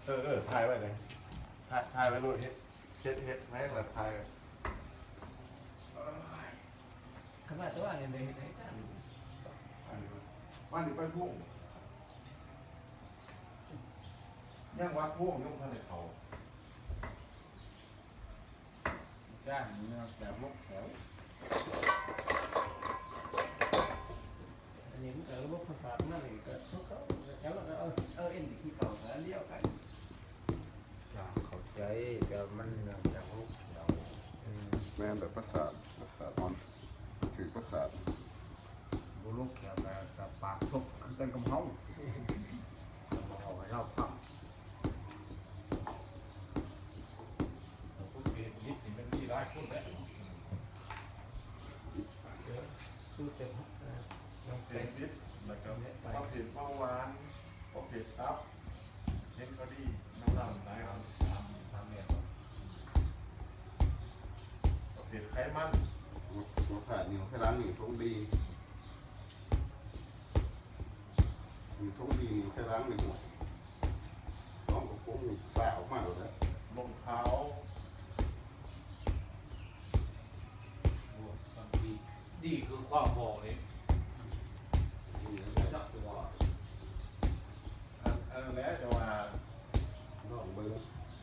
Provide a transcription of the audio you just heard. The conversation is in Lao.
ເອີ ເອີ ຖ່າຍໄວ້ເດ້ ຖ່າຍ ຖ່າຍໄວ້ໂລດ ເຮັດ ເຮັດ ເຮັດໃຫ້ລະຖ່າຍໄວ້. ເອີຍ ຂະໜາດແຕ່ວ່ານີ້ໄດ້ເຮັດໃຫ້ກັນ ອັນນີ້ ບ້ານຢູ່ໄປໂພງ ຍັງວັດໂພງ ຍັງບໍ່ທັນໄດ້ເຂົ້າ. ຈ້າງເມືອງແສວ ແສວ ອັນນີ້ມັນກະລະບົບປະສາດມັນນີ້ກະຄືເກົ່າ ແລ້ວກະເອົາ ເອົາເອັນທີ່ເກົ່າ ກະອັນດຽວກັນ. ຈ້າງເຂົ້າໃຈ ແຕ່ມັນເນື່ອງຈາກໂລກແຂວ ອືມ ແມ່ນແຫຼະ ປະສາດ ປະສາດອ່ອນ ຖືກປະສາດ ບໍ່ໂລກແຂວກະ ກະປາກສົບຄືກັນກັບເຮົາ ເຮົາເວົ້າໃຫ້ລາວຟັງ. ເອີ ຄົນເຮັດຜິດນີ້ແມ່ນມີຫຼາຍຄົນແຫຼະ ເອີ ສູດແຕ່ ເອີ ເປັນສິດ ແລ້ວກໍປະເພດເບົາຫວານ ປະເພດຕັບ ເຫັນເຂົາດີນຳລາວຫຼາຍ ສາມ ສາມແມ່ນບໍ່ ປະເພດໄຂມັນ ບໍ່ ບໍ່ຂາດ ນິ້ວໄຂຫຼັງນີ້ຕົງດີ ມີຕົງດີ ມີແຕ່ຫຼັງນີ້ ຫ້ວຍ ນ້ອງກໍຄົງສ້າອອກມາໂລດແຫຼະ ລົງຂາວ ໂອ້ ບາງທີດີຄືຄວາມບອກເດ້ ດີແລ້ວ ຈັກຊິວ່າ ອັນ ອັນນັ້ນແຫຼະ ແຕ່ວ່າລອງເບິ່ງ.